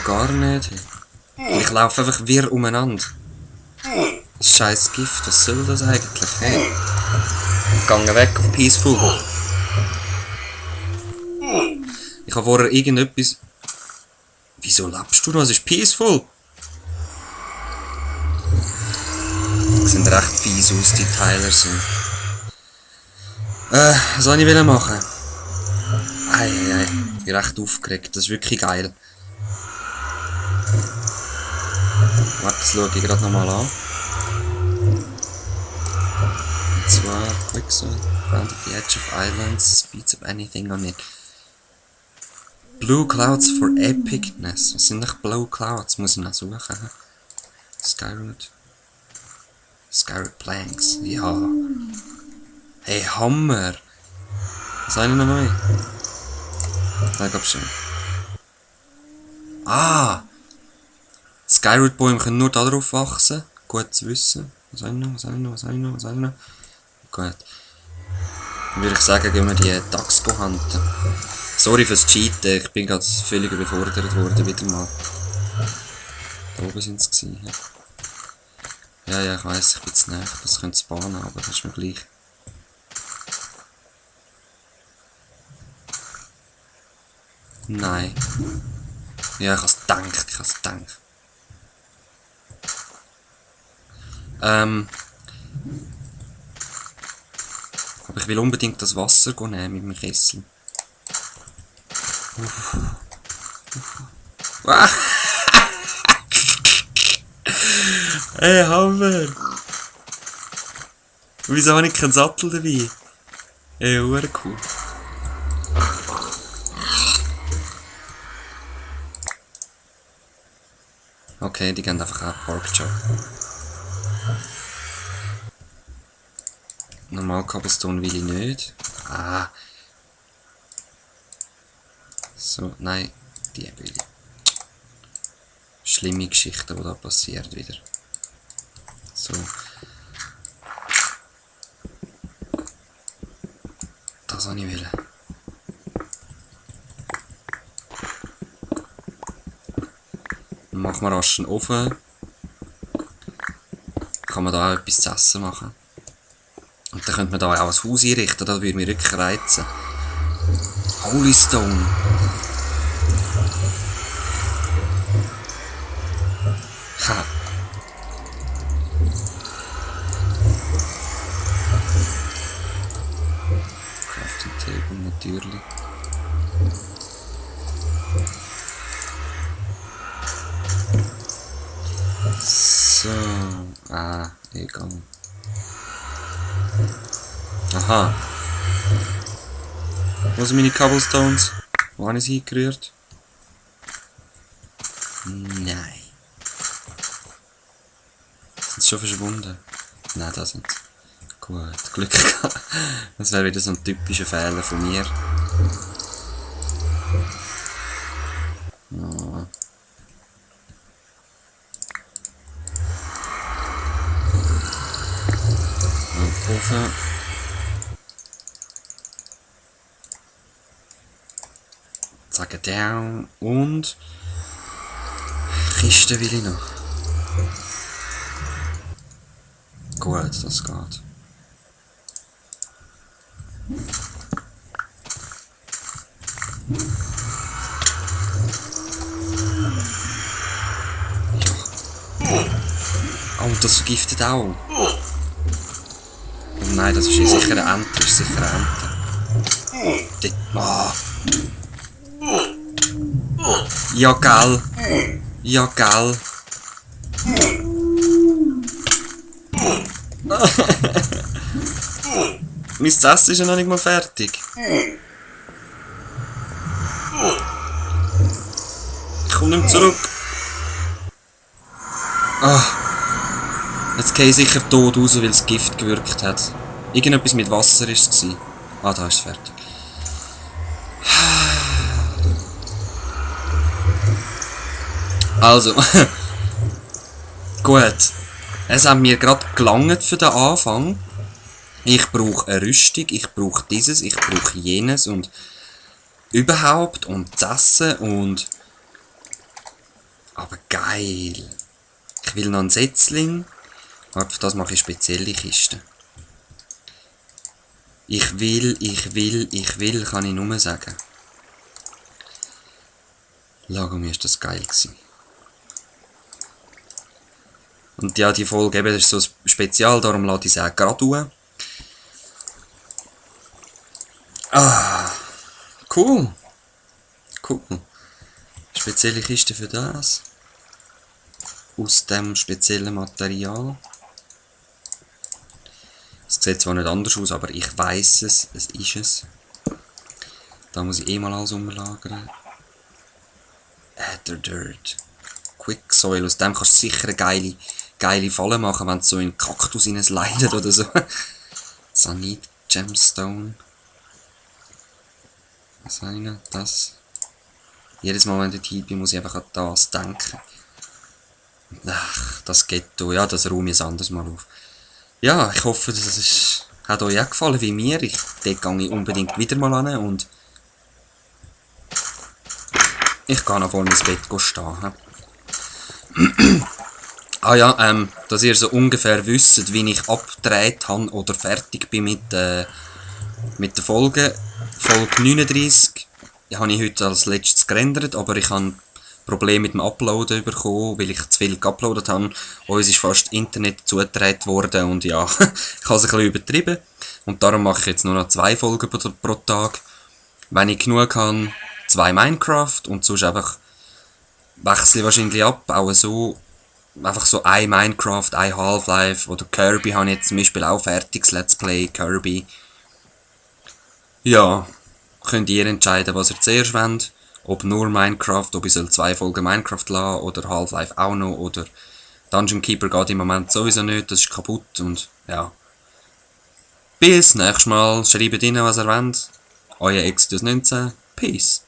auch gar nicht. Ich laufe einfach wirr umeinander. Das scheiß Gift, was soll das eigentlich? Hey. Geh weg auf Peaceful. Ich habe vorher irgendetwas... Wieso lebst du noch? Was ist Peaceful? Die sehen recht fies aus, die Tyler sind. Was soll ich machen? Ei. Ich bin recht aufgeregt, das ist wirklich geil. Warte, das schaue ich gerade nochmal an. Und zwar, Quicksand, found at the edge of islands, speeds of anything on it. Blue Clouds for Epicness. Was sind nicht Blue Clouds? Muss ich noch suchen. Skyroot Planks. Ja. Hey, Hammer. Was habe ich noch neu? Da gab's schon. Ah! Skyroot-Bäume können nur darauf wachsen. Gut zu wissen. Was habe ich noch? Gut. Dann würde ich sagen, gehen wir die Dachs hunten. Sorry fürs Cheaten, ich bin gerade völlig überfordert worden, wieder mal. Da oben sind sie gewesen. Ja, ich weiss, ich bin zu näher, das könnte spawnen, aber das ist mir gleich. Nein. Ja, ich habe es gedacht. Aber ich will unbedingt das Wasser nehmen mit dem Kessel. Hey, Hammer! Wieso habe ich keinen Sattel dabei? Ey, cool. Okay, die gehen einfach auch Porkchop. Normal Cobblestone will ich nicht. Ah. So, nein, die will ich. Schlimme Geschichte, die da passiert wieder. So. Das wollte ich. Dann machen wir rasch einen Ofen. Kann man da auch etwas zu essen machen. Und dann könnte man da auch ein Haus einrichten, das würde mich wirklich reizen. Holy Stone. Ha. Crafting Table natürlich. So. Egal. Aha. Wo sind meine Cobblestones? Wo habe ich sie eingerührt? Nein. Sind sie schon verschwunden? Nein, da sind sie. Gut, Glück gehabt. Das wäre wieder so ein typischer Fehler von mir. Oh. Ofen. Zack, down. Und Kiste will ich noch. Gut, das geht. Ja. Oh, das vergiftet auch. Oh nein, das ist sicher eine Ente. Das ist sicher eine Ente. Oh. Ja, gell. Ja, gell. Mein Essen ist ja noch nicht mal fertig. Ich komme nicht mehr zurück. Ah. Jetzt gehe ich sicher tot raus, weil das Gift gewirkt hat. Irgendetwas mit Wasser war es. Ah, da ist es fertig. Also. Gut. Es hat mir gerade gelangt für den Anfang. Ich brauche eine Rüstung, ich brauche dieses, ich brauche jenes und überhaupt und das Essen und Geil. Ich will noch einen Setzling. Warte, für das mache ich spezielle Kisten. Ich will, kann ich nur sagen. Lago, mir ist das geil gewesen. Und ja, die Folge eben, das ist so ein Spezial, darum lade ich es auch gerade hoch. Ah, cool. Cool. Spezielle Kiste für das. Aus dem speziellen Material. Es sieht zwar nicht anders aus, aber ich weiss es. Es ist es. Da muss ich eh mal alles umlagern. Ether Dirt. Quick Soil. Aus dem kannst du sicher eine geile Falle machen, wenn du so in einen Kaktus hineinslidet oder so. Sanit Gemstone. Was habe ich noch? Das. Jedes Mal, wenn ich dort bin, muss ich einfach an das denken. Ach, das Ghetto. Ja, das räume ich ein anderes Mal auf. Ja, ich hoffe, hat euch auch gefallen wie mir. Dort gehe ich unbedingt wieder mal an und ich gehe noch vor meinem Bett stehen. Ah ja, dass ihr so ungefähr wisst, wie ich abgedreht habe oder fertig bin mit der Folge. Folge 39 habe ich heute als letztes gerendert, aber ich habe Probleme mit dem Uploaden bekommen, weil ich zu viel geuploadet habe. Uns ist fast Internet zugetragen worden und ja, ich habe es ein bisschen übertrieben. Und darum mache ich jetzt nur noch 2 Folgen pro Tag. Wenn ich genug habe, 2 Minecraft und sonst einfach wechsle ich wahrscheinlich ab, auch so. Einfach so ein Minecraft, ein Half-Life oder Kirby habe ich jetzt zum Beispiel auch fertiges Let's Play, Kirby. Ja, könnt ihr entscheiden, was ihr zuerst wollt. Ob nur Minecraft, ob ich 2 Folgen Minecraft lassen oder Half-Life auch noch oder Dungeon Keeper geht im Moment sowieso nicht, das ist kaputt und ja. Bis nächstes Mal, schreibt rein, was ihr wollt. Euer Exodus 19, Peace.